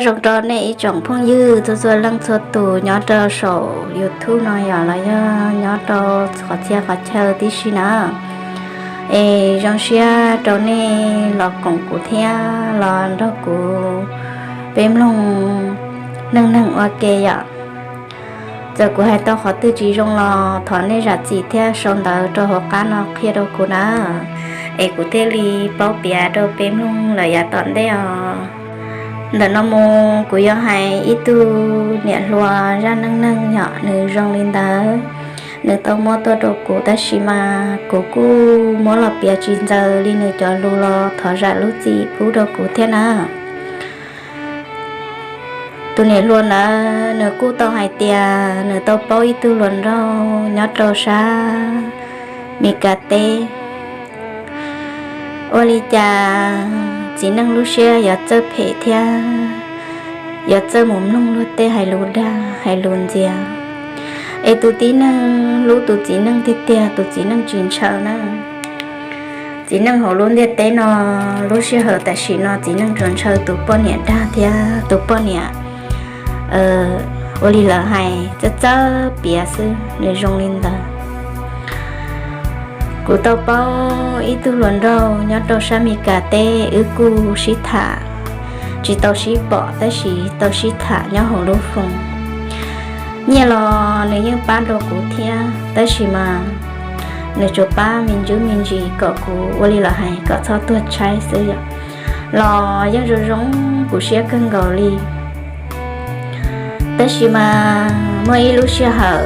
Zoo rau nej ib tsoom phooj ywg txhua txhua leej txhua tus nyob rau saum YouTube no yom, los yog nyob rau qhov txhia qhov chaw tib si na. Es zoo siab rau nej los koom kuv thiab los nrog kuv peb mloog neej neeg ua ke yom. Txawm kuv hais tau qhov twg tsis zoo los thov nej zam txim thiab sau ntawv rau hauv qab no qhia rau kuv na, es kuv thiaj li paub piav rau peb mloog lawm yav tom ntej os. Ntawm no mus kuv yuav hais ib tug niam hluas zaj neej neeg yom, nws zoo li ntawd. Nws tau muab tuaj rau kuv tab sis mas kuv kuj muab los piav tsis ntxaws li nws cov lus los thov zam lub txim pub rau kuv thiab na. Tus niam hluas ntawd nws kuj tau hais tias nws tau paub ib tug hluas nraug nyob rau sab Mis Kas teb. Ua li cas txiv neej lub siab yuav txawj phem thiab yuav txawj mus mloog luag tej hais lus dag hais lus ntxias. Es tus tib neeg hlub tus txiv neej tiag tiag, tus txiv neej tsis ntshaw na. Txiv neej hauv lub ntiaj teb no, lub sij hawm tam sim no txiv neej tsuas ntshaw tus poj niam dag thiab tus poj niam ua li lawv hais txawj txawj piav xwb, nws zoo li ntawd. Kuv tau paub ib tug hluas nraug nyob rau sab Mis Kas teb, wb kuj sib tham, tsis tau sib pom tab sis tau sib tham nyob hauv lub foos. Nyiaj los nws yeej pab rau kuv thiab tab sis mas nws tsuas pab me ntsis me ntsis kom kuv ua li lawv hais kom txhob tuag tshaib xwb yom. Los yeej zoo zoo kuv siab kawg nkaus li. Tab sis mas muaj ib lub sij hawm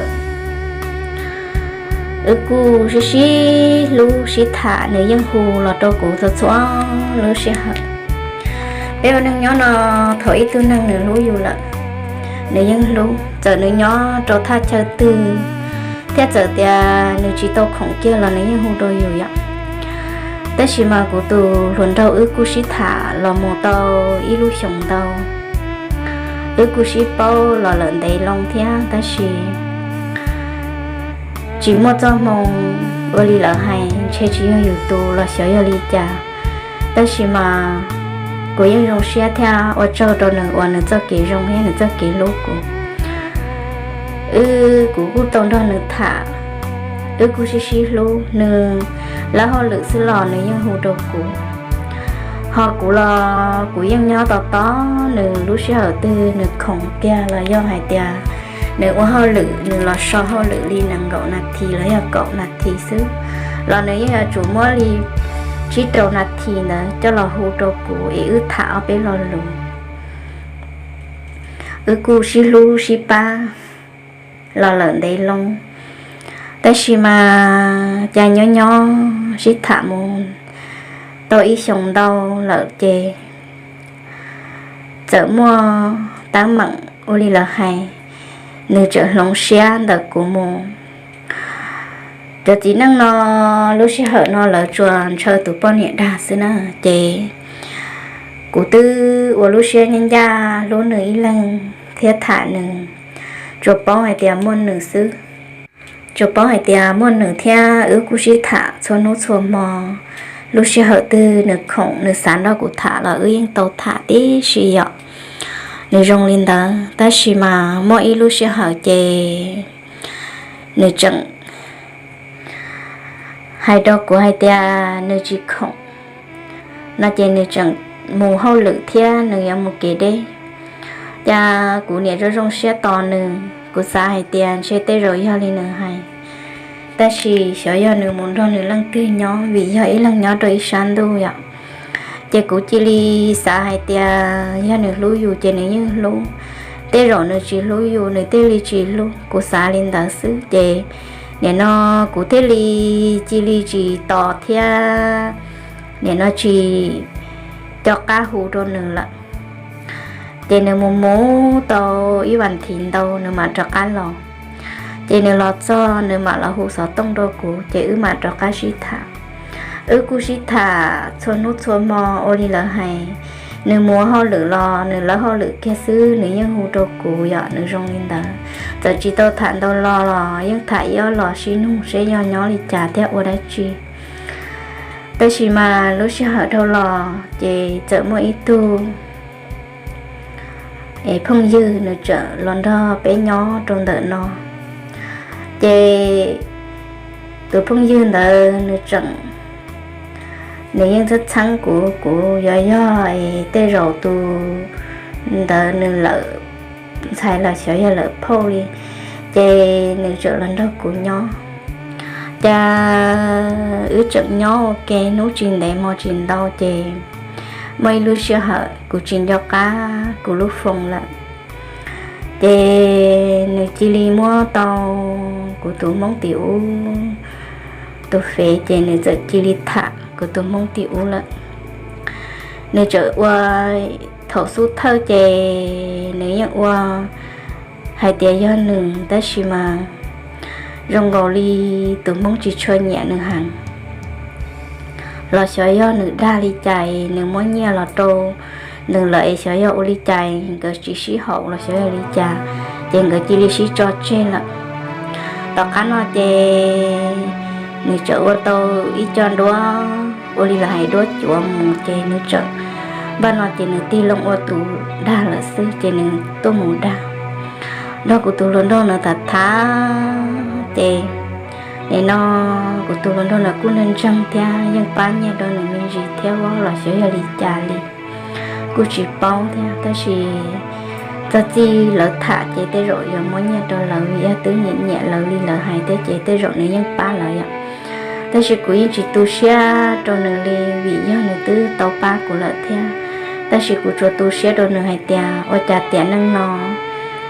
wb kuj sib sib hlub sib tham, nws yeej hu los rau kuv txhua txhua lub sij hawm. Peb ua neej nyob no, thaum ib tug neeg nws hlub yus lawm, nws yeej hlub, txawm nws nyob rau thaj chaw twg thiab txawm tias nws tsis tau khoom kiag los nws yeej hu rau yus yom. Tab sis mas kuv tus hluas nraug wb kuj sib tham los mus tau ib lub xyoos ntau, wb kuj sib paub los lawm ntev loo thiab tab sis tsis muaj txoj hmoo, ua li lawv hais ntshe tsis yog yus tus los xyov yog li cas. Tab sis mas kuv yeej zoo siab thiab ua tsaug rau nws uas nws txoj kev zoo thiab nws txoj kev hlub kuv. Wb, kuv kuj tau nrog nws tham, wb kuj sib sib hlub, nws lawb hauj lwm xwb los nws yeej hu rau kuv. Ho kuv los kuv yeej nyob tos tos nws, lub sij hawm twg nws khoom tiag los yog hais tias nws ua hauj lwm, nws los so hauj lwm li nees nkaum nas this los yog kaum nas this xwb, los nws yeej yuav tsum muab li tsib rau nas this ntawd coj los hu rau kuv es wb tham ob peb lo lus. Wb kuj sib hlub sib pab los lawm ntev loo, tab sis mas cas nyob nyob sib tham mus tau ib xyoos ntau lawm ces txawm muaj teeb meem ua li lawv hais, nws txawm hloov siab ntawm kuv mus. Cov txiv neej no lub sij hawm no lawv tsuas ntshaw tus poj niam dag xwb na, ces kuv twb ua lub siab ncaj ncaj hlub nws ib leeg thiab tham nws, tsuas paub hais tias muaj nws xwb. Tsuas paub hais tias muaj nws thiab wb kuj sib tham txhua hnub txhua hmo. Lub sij hawm twg nws khoom nws xav nrog kuv tham los wb yeej tau tham tib si yom. Nws zoo li ntawd tab sis mas muaj ib lub sij hawm ces nws tseem hais rau kuv hais tias nws tsis khoom no ces nws tseem mus hauj lwm thiab nws yuav mus kev deb. Cas kuv niam zoo zoo siab tos nws, kuv xav hais tias ntshe tej zaum yog li nws hais, tab sis xyov yog nws mus nrog nws leej twg nyob vim yog ib leeg nyob rau ib sab ntuj yom. Ces kuv cia li xav hais tias yog nws hlub yus ces nws yeej hlub, tej zaum nws tsis hlub yus nws thiaj li tsis hlub, kuv xav li ntawd xwb ces nim no kuv thiaj li cia li tsis tos thiab nim no tsis co qab hu rau nws lawm. Ces nws mus mus tau ib vas thiv ntau nws mam rov qab los. Ces nws los txog nws mam los hu xov tooj rau kuv ces wb mam rov qab sib tham. Wb kuj sib tham txhua hnub txhua hmo ua li lawv hais. Nws mus hauj lwm los nws lawb hauj lwm kiag xwb nws yeej hu rau kuv yom, nws zoo li ntawd. Txawm tsis tau tham ntau lo los yeej tham ib ob los sib nug seb yog nyob li cas thiab ua dab tsi. Tab sis mas lub sij hawm dhau los ces txawm muaj ib tug es phooj ywg nws tseem los nrog peb nyob rau ntawm no. Ces tus phooj ywg ntawd nws tseem, nws yeej txhawj txheeb kuv, kuv yog yog es tej zaum tus ntawd nws lawm ntxhais los xyov yog lawm phauj li, ces nws tseem los nrog kuv nyob. Ces wb tseem nyob ua ke hnub tsis ntev hmo tsis ntau ces muaj ib lub sij hawm kuv tsis nco qab kuv lub foos lawm, ces nws cia li muab tau kuv tus hmoob tim ub tus fev, ces nws txawm cia li tham kuv tus hmoob tim ub lawm. Nws txawm ua, thaum xub thawj ces nws yeej ua hais tias yog nws, tab sis mas zoo nkaus li tus hmoob tsis tshua nyiam nws heev, los xyov yog nws dag li cas, nws muab nyiaj los rau nws lawm es xyov yog ua li cas nkawd tsis sib haum los xyov yog li cas, ces nkawd cia li sib tso tseg lawm. Tom qab no ces nws txawm ua tau ib co duab ua li lawv hais duab cuav mus, ces nws txawm, npaj no ces nws tig loo ua tus dag lawm xwb, ces nws tuaj mus dag nrog kuv tus hluas nraug no tham tham, ces nim no kuv tus hluas nraug no kuj ntseeg ntseeg thiab yeej pab nyiaj rau nws me ntsis thiab los xyov yog li cas li, kuj tsis paub thiab. Tab sis txog txij lawv tham ces tej zaum yuav muab nyiaj rau lawv, yog twb nyiam nyiam lawv li lawv hais thiab ces tej zaum nws yeej pab lawv yom. Tab sis kuv yeej tsis tu siab rau nws li, vim yog nws twb tau pab kuv lawm thiab. Tab sis kuv tsuas tu siab rau nws hais tias ua cas tiam neej no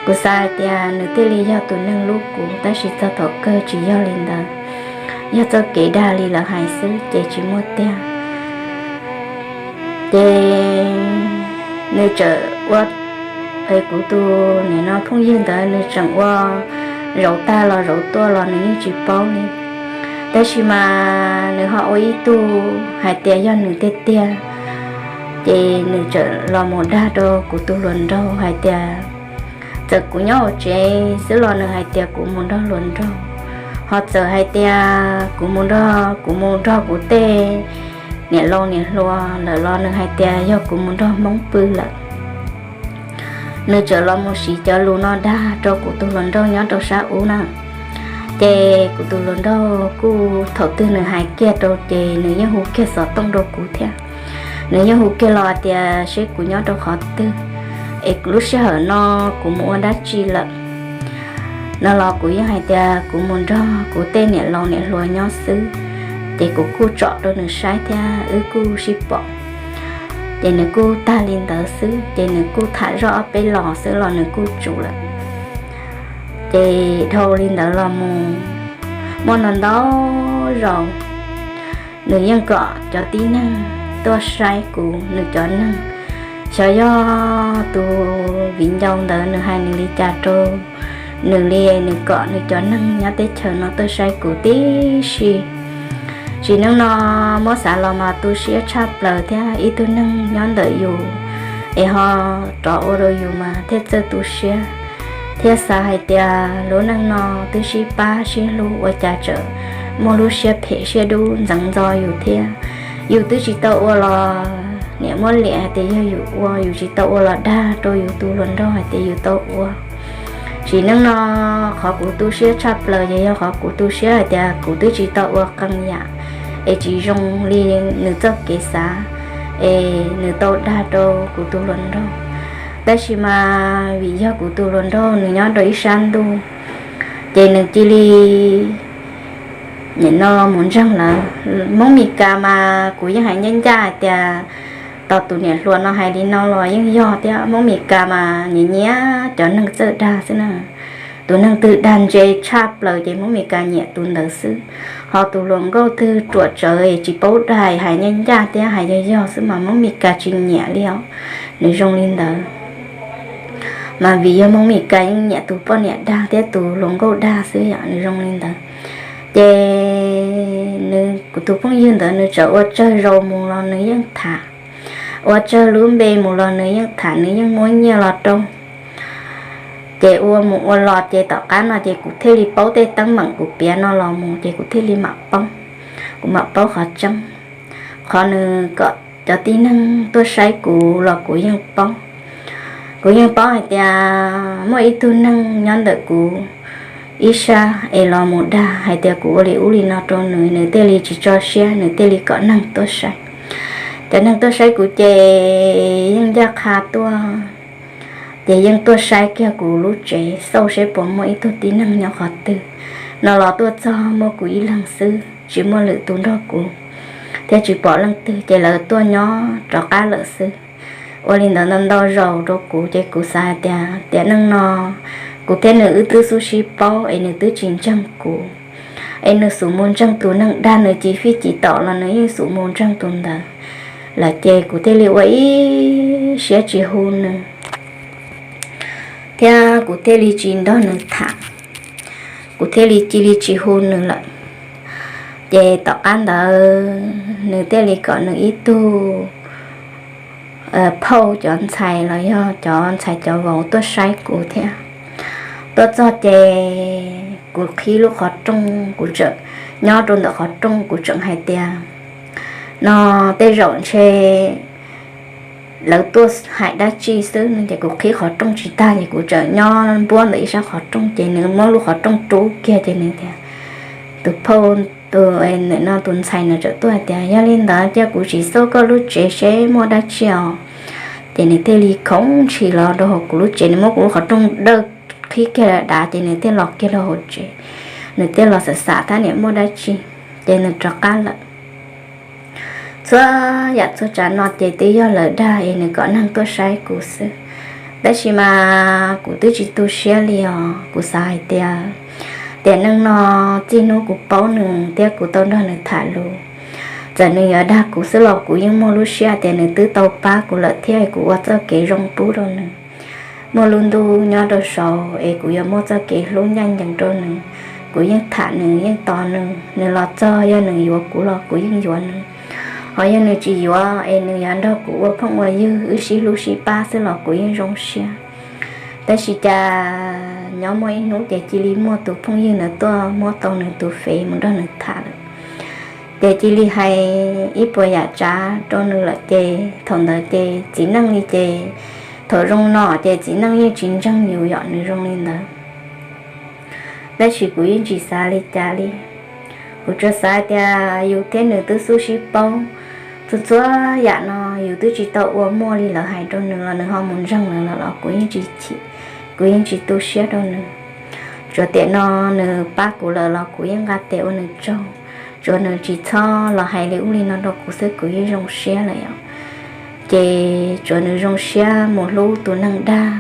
kuv xav hais tias nws thiaj li yog tus neeg hlub kuv, tab sis txog thaum kawg tsis yog li ntawd, yog txoj kev dag li lawv hais xwb ces tsis muaj tiag. Ces nws txawm ua, es kuv tus nim no phooj ywg ntawd nws tseem ua, zauv tag los zauv tuaj los nws yeej tsis paub li. Tab sis mas nws ho ua ib tug hais tias yog nws tiag tiag, ces nws txawm los mus dag rau kuv tus hluas nraug hais tias txawm kuv nyob hauv tsev xwb los nws hais tias kuv mus nrog hluas nraug, ho txawm hais tias kuv mus nrog, kuv mus nrog kuv tej niam laus niam hluas lawm los nws hais tias yog kuv mus nrog hmoob pw lawm. Nws txawm los mus siv cov lus no dag rau kuv tus hluas nraug nyob rau sab ub na. Ces kuv tus hluas nraug kuj thaum twg nws hais kiag rau ces nws yeej hu kiag xov tooj rau kuv thiab. Nws yeej hu kiag los tias seb kuv nyob rau qhov twg, es lub sij hawm no kuv mus ua dab tsi lawm no los kuv yeej hais tias kuv mus nrog kuv tej niam laus niam hluas nyob xwb. Ces kuv kuj tsom rau nws saib thiab wb kuj sib pom. Ces nws kuj tag li ntawd xwb, ces nws kuj tham zoj ob peb los xwb los nws kuj tsum lawm. Ces dhau li ntawd los mus, muaj no ntau zaus nws yeej kom cov tib neeg tuaj saib kuv, nws cov neeg, xyov yog tus viv ncaus ntawd nws hais nws li cas rau nws li, nws kom nws cov neeg nyob teb chaws no tuaj saib kuv tib si. Tsim neej no muab xav los mas tu siab tshaj plaws thiab, ib tug neeg nyob ntawm yus es ho rov ua rau yus mas thiaj txawj tu siab, thiab xav hais tias lub neej no twb sib pab sib hlub ua cas tseem muaj lub siab phem siab dub ntxeev ntxo yus thiab. Yus twb tsis tau ua los niam muab liam hais tias yog yus ua, yus tsis tau ua los dag rau yus tus hluas nraug hais tias yus tau ua. Tsim neej no qhov kuv tu siab tshaj plaws ces yog qhov kuv tu siab hais tias kuv twb tsis tau ua qee yam es tsis zoo li nws txoj kev xav, es nws tau dag rau kuv tus hluas nraug. Tab sis mas vim yog kuv tus hluas nraug nws nyob rau ib sab ntuj, ces nws cia li nim no mus ntseeg lawv. Hmoob Mes Kas mas kuv yeej hais ncaj ncaj hais tias tos tus niam hluas no hais li no los yeej yog thiab. Hmoob Mes Kas mas nyiam nyiam cov neeg txawj dag xwb na. Tus neeg twg dag ntse tshaj plaws ces Hmoob Mes Kas nyiam tus ntawd xwb. Ho tus hluas nkauj twg ruam tsawv tsis paub dag hais ncaj ncaj thiab hais yog yog xwb mas Hmoob Mes Kas tsis nyiam li os. Nws zoo li ntawd. Mas vim yog Hmoob Mes Kas yeej nyiam tus poj niam dag thiab tus hluas nkauj dag xwb yom, nws zoo li ntawd. Ces nws, kuv tus phooj ywg ntawd nws txawm ua tsawg zaus mus los nws yeej tham, ua tsawg lub npe mus los nws yeej tham, nws yeej muab nyiaj los rau. Ces ua mus ua los ces tom qab no ces kuv thiaj li paub tej teeb meem kuv piav no los mus ces kuv thiaj li mam paub. Kuv mam paub qhov tseeb, qhov nws kom cov tib neeg tuaj saib kuv los kuv yeej paub. Kuv yeej paub hais tias muaj ib tug neeg nyob ntawm kuv ib sab es los mus dag hais tias kuv ua li ub li no rau nws, nws thiaj li tsis tso siab, nws thiaj li kom neeg tuaj saib. Cov neeg tuaj saib kuv ces yeej ncaj qha tuaj, ces yeej tuaj saib kiag kuv lub tsev xauj seb puas muaj ib tug tib neeg nyob qhov twg no los tuaj txog muaj kuv ib leeg xwb, tsis muaj lwm tus nrog kuv, thiab tsis pom leej twg, ces lawv tuaj nyob rov qab lawm xwb. Ua li ntawd ntau ntau zaus rau kuv ces kuv xav hais tias tiam neej no kuv thiab nws wb twb xub sib paub es nws twb tsis ntseeg kuv, es nws xub mus ntseeg tus neeg dag, nws cia fij ci tom los nws yeej xub mus ntseeg tus ntawd lawm, ces kuv thiaj li ua ib siab tsis hu nws, thiab kuv thiaj li tsis nrog nws tham, kuv thiaj li cia li tsis hu nws lawm. Ces tom qab ntawd nws thiaj li kom nws ib tug phauj cov ntxhais los yog cov ntxhais cov vauv tuaj saib kuv thiab. Tuaj txog ces kuv qhib lub qhov rooj, kuv tseem nyob rau ntawm qhov rooj, kuv tseem hais tias no tej zaum ntshe lawv tuaj hais dab tsi xwb no, ces kuv qhib qhov rooj tsis tag ces kuv tseem nyob npuab ntawm ib sab qhov rooj, ces nws muab lub qhov rooj rub kiag ces nws tias, tus phauj, tus, no tus ntxhais nws tseem tuaj hais tias, yog li ntawd cia kuv sim xauj koj lub tsev seb muaj dab tsi os. Ces nws thiaj li khoov ntshis los rau hauv kuv lub tsev, nws muab kuv lub qhov rooj dawj qhib kiag dav ces nws thiaj los kiag rau hauv tsev, nws thiaj los xam xam thiab niam muaj dab tsi, ces nws rov qab lawm. Txhua yam txhua tsav no ces twb yog lawv dag es nws kom neeg tuaj saib kuv xwb. Tab sis mas kuv twb tsis tu siab li os, kuv xav hais tias tiam neej no txij hnub kuv paub nws thiab kuv tau nrog nws tham lus, txawm nws yuav dag kuv xwb los kuv yeej muaj lub siab tias nws twb tau pab kuv lawm thiab kuv ua txoj kev zoo pub rau nws. Muaj lub ntuj nyob rau saud es kuv yuav muaj txoj kev hlub ncaj ncees rau nws. Kuv yeej tham nws, yeej tos nws, nws los txog yog nws yuav kuv los kuv yeej yuav nws. Ho yog nws tsis yuav es nws yuav nrog kuv ua phooj ua ywg wb sib hlub sib pab xwb los kuv yeej zoo siab. Tab sis cas nyob muaj ib hnub ces cia li muaj tus phooj ywg ntawd tuaj muab tau nws tus fev mus nrog nws tham lawm. Ces cia li hais ib puas yam tsav rau nws lawm ces thaum ntawd ces txiv neej li ces thaum zoo no ces txiv neej yeej tsis ntseeg yus yom, nws zoo li ntawd. Tab sis kuv yeej tsis xav li cas li. Kuv tsuas xav tias yus thiab nws twb xub sib paub, txhua txhua yam no yus twb tsis tau ua muaj li lawv hais rau nws los nws ho mus ntseeg lawv lawm los kuv yeej tsis chim, kuv yeej tsis tu siab rau nws. Tsuas tiam no nws pab kuv lawm los kuv yeej nqa tes ua nws tsaug. Tsuas nws tsis txhob los hais li ub li no rau kuv xwb kuv yeej zoo siab lawm yom. Ces tsuas nws zoo siab mus hlub tus neeg dag,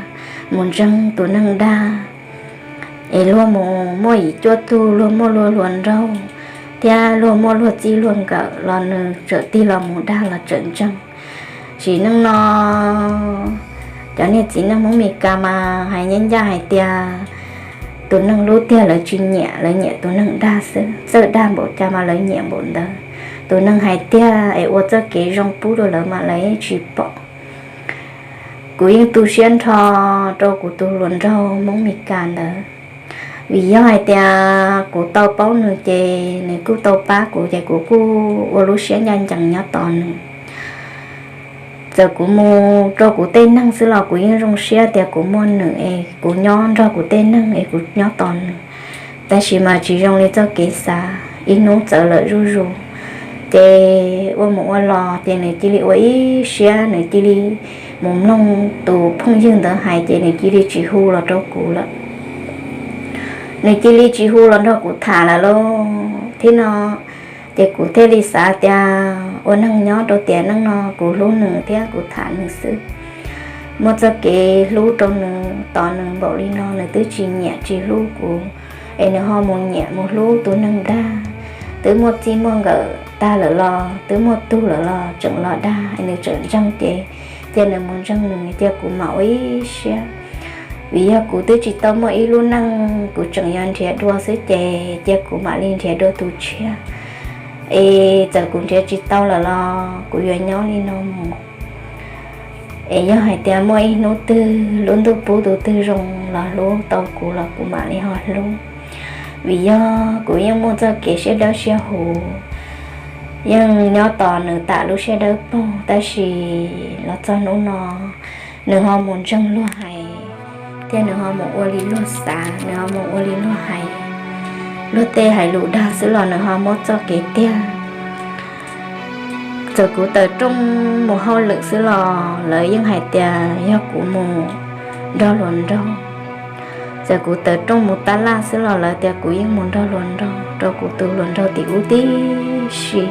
mus ntseeg tus neeg dag, es luag mus muaj yim cuaj tug, luag muaj luag hluas nraug thiab luag muaj luag txij luag nkawm los nws tseem tig los mus dag los tseem ntseeg. Txiv neej no, cov niag txiv neej Hmoob Mes Kas mas hais ncaj ncaj hais tias tus neeg hlub tiag lawv tsis nyiam, lawv nyiam tus neeg dag xwb. Txawj dag npaum cas mas lawv nyiam npaum ntawd. Tus neeg hais tiag es ua txoj kev zoo pub rau lawv mas lawv yeej tsis pom. Kuv yeej tu siab nrho rau kuv tus hluas nraug Hmoob Mes Kas ntawd, vim yog hais tias kuv tau paub nws ces nws kuj tau pab kuv ces kuv kuj ua lub siab ncaj ncees nyob tos nws. Txawm kuv mus rau kuv tej neeg xwb los kuv yeej zoo siab tias kuv muaj nws es kuv nyob nrog kuv tej neeg es kuv nyob tos nws. Tab sis mas tsis zoo li txoj kev xav, ib hnub txawv lawm zuj zus. Ces ua mus ua los ces nws cia li ua ib siab, nws cia li mus mloog tus phooj ywg ntawd hais ces nws cia li tsis hu los rau kuv lawm. Nws cia li tsis hu los nrog kuv tham lawm lauj. Thiab no ces kuv thiaj li xav tias ua neeg nyob rau tiam neej no kuv hlub nws thiab kuv tham nws xwb. Muaj txoj kev hlub rau nws, tos nws npaum li no nws twb tsis nyiam tsis hlub kuv, es nws ho mus nyiam mus hlub tus neeg dag. Twb muaj txij muaj nkawm tag lawm los twb muaj tug lawm los tseem los dag, es nws tseem ntseeg ces cia nws mus ntseeg nws, cia kuv mam ua ib siab. Vim yog kuv twb tsis tau muaj ib lub neej, kuv tseem yuav nrhiav dua xwb ces cia kuv mam li nrhiav dua tus tshiab. Es txawm kuv nrhiav tsis tau lawm los kuv yuav nyob li no mus. Es yog hais tias muaj ib hnub twg lub ntuj pub tus twg zoo los hlub tau kuv los kuv mam li ho hlub. Vim yog kuv yeej muaj txoj kev siab dawb siab huv, yeej nyob tos nws tam lub siab dawb paug, tab sis los txog hnub no Nws ho mus ntseeg luag hais, thiab nws ho mus ua li luag xav, nws ho mus ua li luag hais. Luag tej hais lus dag xwb los nws ho muab txoj kev tiag. Txawm kuv tawm rooj mus hauj lwm xwb los lawv yeej hais tias yog kuv mus nrog hluas nraug. Txawm kuv tawm rooj mus tab laj xwb los lawv tias kuv yeej mus nrog hluas nraug, rau kuv tus hluas nraug tim ub tib si.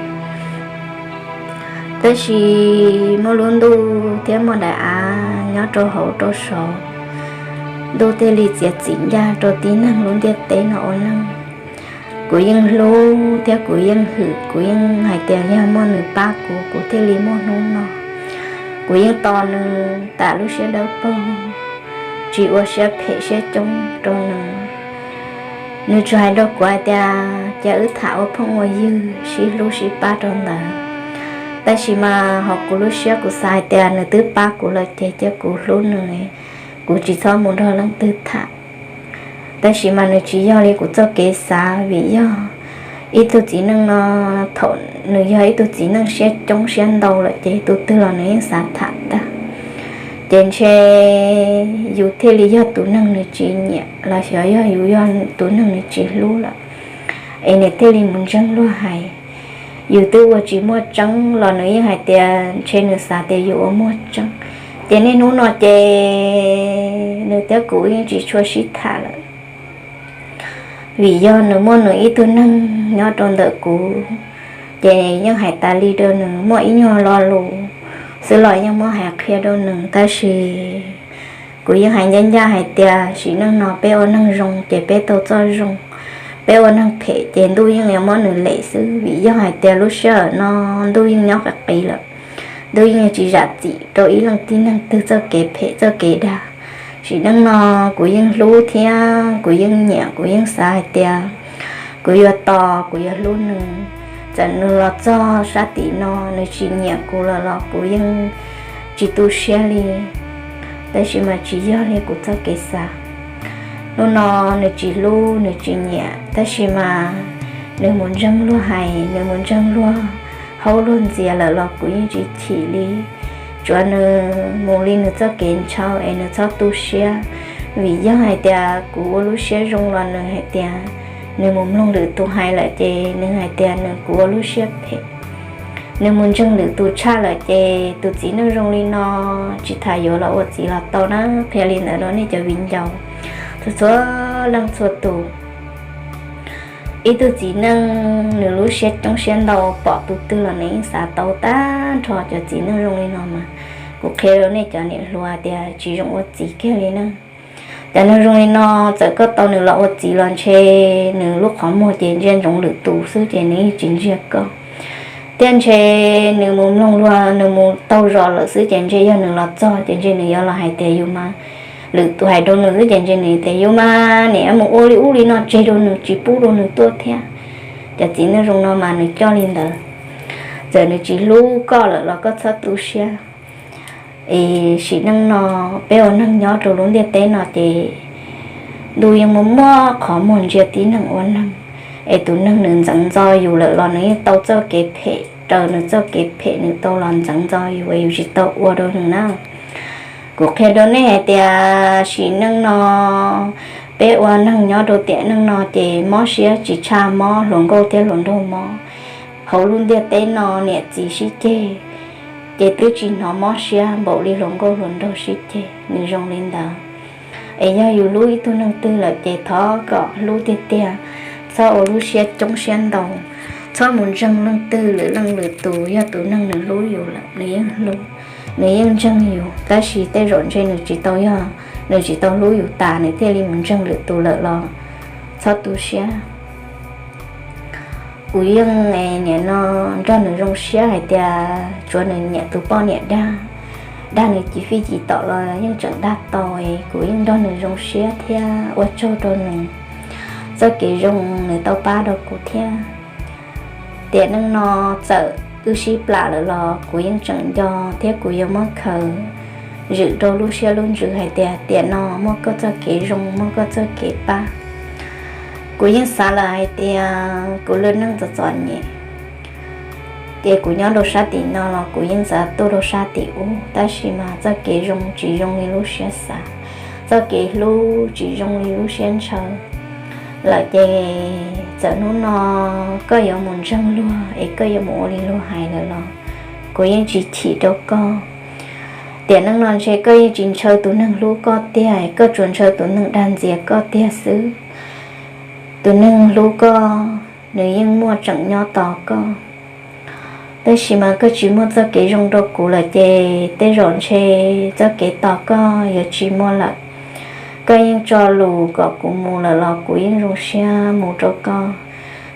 Tab sis muaj lub ntuj thiab muaj daim av nyob rau hauv rau saud, ntuj thiaj li txiav txim ncaj rau tib neeg lub ntiaj teb no ua neeg. Kuv yeej hlub thiab kuv yeej hwm, kuv yeej hais tias yog muaj nws pab kuv, kuv thiaj li muaj hnub no. Kuv yeej tos nws tas lub siab dawb paug, tsis ua siab phem siab coob rau nws. Nws tsuas hais rau kuv hais tias cia wb tham ua phooj ua ywg sib hlub sib pab rau ntawd. Tab sis mas hauv kuv lub siab kuv xav hais tias nws twb pab kuv lawm ces cia kuv hlub nws, kuv tsis txhob mus nrog leej twg tham. Tab sis mas nws tsis yog li kuv txoj kev xav, vim yog ib tug txiv neej no, thaum nws yog ib tug txiv neej siab coob siab ntau lawm ces tus twg los nws yeej xav tham tag. Ces ntshe yus thiaj li yog tus neeg nws tsis nyiam los xyov yog yus yog tus neeg nws tsis hlub lawm, es nws thiaj li mus ntseeg luag hais. Yus twb ua tsis muaj tseeb los nws yeej hais tias ntshe nws xav tias yus ua muaj tseeb. Ces niaj hnub no ces nws thiab kuv yeej tsis tshua sib tham lawm, vim yog nws muaj nws ib tug neeg nyob rau ntawm kuv, ces yeej hais tas li rau nws, muaj ib nyuag lo lus xwb los yeej muab hais qhia rau nws. Tab sis kuv yeej hais ncaj ncaj hais tias sim neej no peb ua neeg zoo ces peb tau txoj zoo, peb ua neeg phem ces ntuj yeej yuav muab nws lem xwb. Vim yog hais tias lub sij hawm no ntuj yeej nyob qis qis lawm, ntuj yeej tsis zam txim rau ib leej tib neeg twg txoj kev phem txoj kev dag. Sim neej no kuv yeej hlub thiab kuv yeej nyiam, kuv yeej xav hais tias kuv yuav tos, kuv yuav hlub nws. Txawm nws los txog sab tim no nws tsis nyiam kuv lawm los kuv yeej tsis tu siab li. Tab sis mas tsis yog li kuv txoj kev xav. Hnub no nws tsis hlub, nws tsis nyiam, tab sis mas nws mus ntseeg luag hais, nws mus ntseeg luag haub luag ntxias lawm los kuv yeej tsis chim li. Tsuav nws mus li nws txoj kev ntshaw es nws txhob tu siab. Vim yog hais tias kuv ua lub siab zoo los nws hais tias, nws mus mloog lwm tus hais lawm ces nws hais tias nws, kuv ua lub siab phem. Nws mus ntseeg lwm tus tshaj lawm ces tus txiv neej zoo li no tsis tas yuav los ua txiv los tau na. Qhia li ntawd rau nej cov viv ncaus txhua txhua leej txhua tus. Ib tug txiv neej nws lub siab coob siab ntau pom tus twg los nws yeej xav tau tag nrho. Cov txiv neej zoo li no mas kuv qhia rau nej cov niam hluas tias tsis zoo ua txiv kiag li na. Cov neeg zoo li no txawm koj tau nws los ua txiv los ntshe nws lub qhov muag ces ntsia ntsoov lwm tus xwb ces nws yeej tsis ntsia koj. Thiab ntshe nws mus mloog luag, nws mus taug zos lawm xwb ces ntshe yog nws los txog ces ntshe nws yuav los hais tias yus mas, lwm tus hais rau nws xwb ces ntshe nws tias yus mas niam mus ua li ub li no tseg rau nws tsis pub rau nws tuaj thiab. Cov txiv neej zoo no mas nws coj li ntawd. Txawm nws tsis hlub koj lawm los koj txhob tu siab. Es sim neej no peb ua neeg nyob rau lub ntiaj teb no ces ntuj yeej muaj muaj qhov muag ntsia tib neeg ua neeg. Es tus neeg nws ntxeev ntxo yus lawm los nws yeej tau txoj kev phem raws nws txoj kev phem nws tau los ntxeev ntxo yus es yus tsis tau ua rau nws na. Kuv qhia rau nej hais tias sim neej no peb ua neeg nyob rau tiam neej no ces mob siab tsis tshaj mob hluas nkauj thiab hluas nraug mob. Hauv lub ntiaj teb no niam txiv sib ceg ces twb tsis hnov mob siab npaum li hluas nkauj hluas nraug sib ceg, nws zoo li ntawd. Es yog yus hlub ib tug neeg twg lawm ces thov kom hlub tiag tiag, txhob ua lub siab coob siab ntau, txhob mus ntseeg leej twg lwm leej lwm tus. Yog tus neeg nws hlub yus lawm nws yeej hlub, nws yeej ntseeg yus, tab sis tej zaum ntshe nws tsis tau yog, nws tsis tau hlub yus tas nws thiaj li mus ntseeg lwm tus lawm los txhob tu siab. Kuv yeej nim no nrog nws zoo siab hais tias tsuav nws nyiam tus poj niam dag, dag nws cim fij cim tom los yeej tseem dag tau. Kuv yeej nrog nws zoo siab thiab ua tsaug rau nws txoj kev zoo nws tau pab rau kuv thiab. Tiam neej no txawm wb sib plam lawm los kuv yeej tseem nco thiab kuv yuav muab khaws zwm rau lub siab lub ntsws hais tias tiam no muaj koj txoj kev zoo, muaj koj txoj kev pab. Kuv yeej xav lawm hais tias kuv lub neej txom txom nyem, Ces kuv nyob rau sab tim no los kuv yeej xav tuaj rau sab tim ub, tab sis mas txoj kev zoo tsis zoo li lub siab xav, txoj kev hlub tsis zoo li lub siab ntshaw lawm. Ces txawm hnub no koj yuav mus ntseeg luag es koj yuav mus ua li luag hais lawm los kuv yeej tsis chim rau koj. Tiam neej no ntshe koj yeej tsis ntshaw tus neeg hlub koj tiag, koj tsuas ntshaw tus neeg dag ntxias koj tiag xwb. Tus neeg hlub koj, nws yeej muaj tseem nyob tos koj, tab sis mas koj tsis muaj txoj kev zoo rau kuv lawm ces tej zaum ntshe txoj kev tos koj yuav tsis muaj lawm. Koj yeej tso lus kom kuv mus lawm los kuv yeej zoo siab mus rau koj,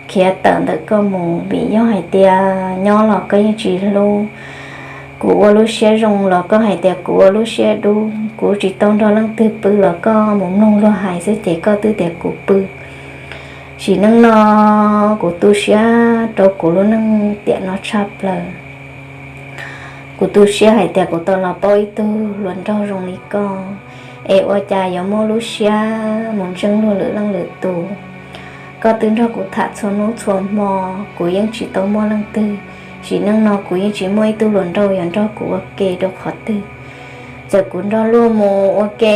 khiav tawm ntawm koj mus, vim yog hais tias nyob los koj yeej tsis hlub. Kuv ua lub siab zoo los koj hais tias kuv ua lub siab dub. Kuv tsis tau nrog leej twg pw los koj mus mloog luag hais xwb ces koj twb tias kuv pw. Sim neej no kuv tu siab rau kuv lub neej tiam no tshaj plaws. Kuv tu siab hais tias kuv tau los paub ib tug hluas nraug zoo li koj, es ua cas yuav muaj lub siab mus ntseeg luag lwm leej lwm tus. Koj twb nrog kuv tham txhua hnub txhua hmo, kuv yeej tsis tau muaj leej twg. Sim neej no kuv yeej tsis muaj ib tug hluas nraug yuav nrog kuv ua ke rau qhov twg. Txawm kuv nrog luag mus ua ke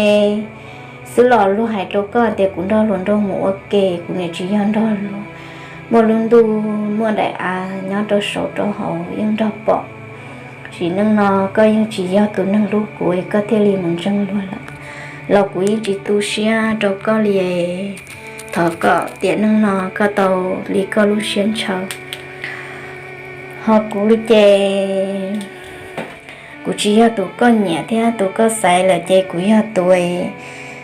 xwb los luag hais rau koj tias kuv nrog hluas nraug mus ua ke, kuv niam tsis yog nrog luag. Muaj lub ntuj muaj daim av nyob rau saud rau hauv yeej nrog pom. Sim neej no koj yeej tsis yog tus neeg hlub kuv es koj thiaj li mus ntseeg luag lawm, los kuv yeej tsis tu siab rau koj li. Thov kom tiam neej no koj tau li koj lub siab ntshaw. Ho kuv li ces kuv tsis yog tus koj nyiam thiab tus koj xaiv lawm ces kuv yog tus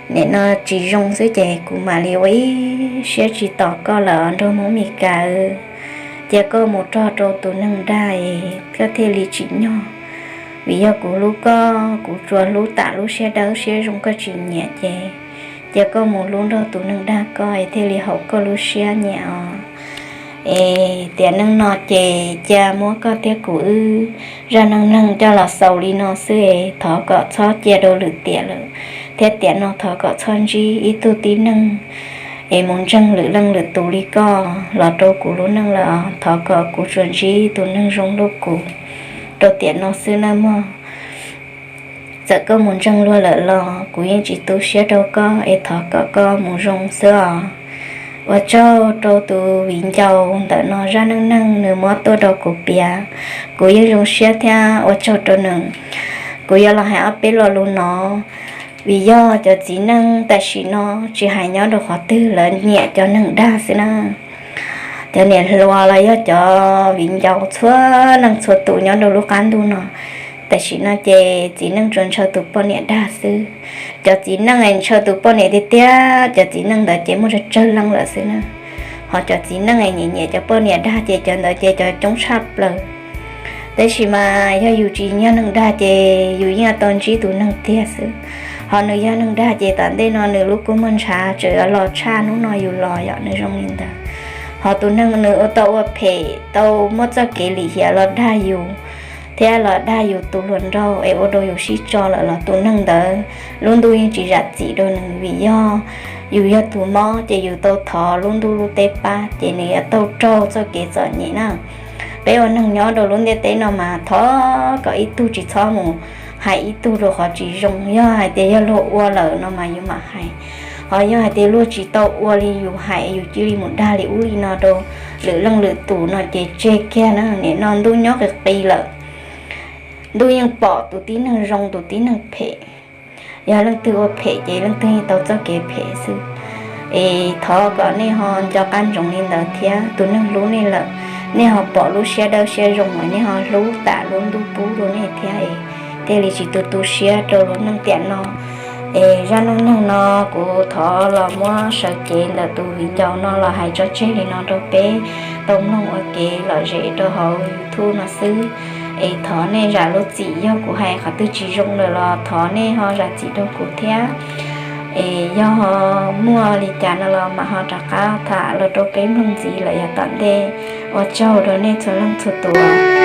nim no tsis zoo xwb ces kuv mam li ua ib siab tsis tos koj lawm nraug Hmoob Mes Kas. Cia koj mus rog rau tus neeg dag es koj thiaj li tsim nyog. Vim yog kuv hlub koj, kuv tsuas hlub tam lub siab dawb siab zoo koj tsis nyiam ces cia koj mus hlub nrog tus neeg dag koj es thiaj li haum koj lub siab nyiam os. Es tiam neej no ces cia muab koj thiab kuv wb zaj neej neeg coj los xaus li no xwb es thov kom txhob cia rau lwm tiam lawm, thiab tiam no thov kom txhob ntsib ib tug tib neeg es mus ntseeg lwm leej lwm tus li koj los rau kuv lub neej lawm. Thov kom kuv tsuas ntsib tus neeg zoo nrog kuv rau tiam no xwb nawb mog. Txawm koj mus ntseeg luag lawm los kuv yeej tsis tu siab rau koj es thov kom koj mus zoo xwb os. Ua tsaug rau tus viv ncaus ntawm no zaj neej neeg nws muab tuaj rau kuv piav, kuv yeej zoo siab thiab ua tsaug rau nws. Kuv yuav los hais ob peb lo lus no, vim yog cov txiv neej tam sim no tsis hais nyob rau qhov twg lawv nyiam cov neeg dag xwb na. Cov niam hluas los yog cov viv ncaus txhua leej txhua tus nyob rau lub qab ntuj no, tam sim no ces txiv neej tsuas ntshaw tus poj niam dag xwb. Cov txiv neej es ntshaw tus poj niam tiag tiag, cov txiv neej ntawd ces muaj tsawg tsawg leej lawm xwb na. Ho cov txiv neej es nyiam nyiam cov poj niam dag ces cov ntawd ces cov coob tshaj plaws. Tab sis mas yog yus tsis yog neeg dag ces yus yeej tau ntsib tus neeg tiag xwb. Ho nws yog neeg dag ces tom ntej no nws lub kua muag ntshav tseem yuav los tshaj hnub no yus los yom, nws zoo li ntawd. Ho tus neeg nws ua tau ua phem tau muab txoj kev lim hiam los dag yus, thiab los dag yus tus hluas nraug es ua rau yus sib tso lawm los tus neeg ntawd lub ntuj yeej tsis zam txim rau nws, vim yog yus yog tus mob ces yus tau thov lub ntuj lub teb pab ces nws yuav tau raug txoj kev txom nyem na. Peb ua neeg nyob rau lub ntiaj teb no mas thov kom ib tug tsis txhob mus hais ib tug rau qhov tsis zoo. Yog hais tias yog luag ua lawm no mas yus mam hais, ho yog hais tias luag tsis tau ua li yus hais yus cia li mus dag li ub li no rau lwm leej lwm tus no ces tseg kiag na. Nim no ntuj nyob qis qis lawm, ntuj yeej pom tus tib neeg zoo tus tib neeg phem. Yog leej twg ua phem ces leej twg yeej tau txoj kev phem xwb. Es thov kom nej ho nco qab ntsoov li ntawd thiab, tus neeg hlub nej lawm, nej ho pom lub siab dawb siab zoo es nej ho hlub tam lub ntuj pub rau nej thiab es thiaj li tsis tu tu siab rau lub neej tiam no. Es zaj neej neeg no kuv thov los muab sawv cev ntawm tus viv ncaus no los hais tso tseg li no rau peb tau mloog ua kev lom zem rau hauv YouTube no xwb. Es thov nej zam lub txim, yog kuv hais qhov twg tsis zoo lawm los thov nej ho zam txim rau kuv thiab. Es yog muaj li cas no los mam ho rov qab tham los rau peb mloog ntxiv lawm yav tom ntej. Ua tsaug rau nej txhua leej txhua tus.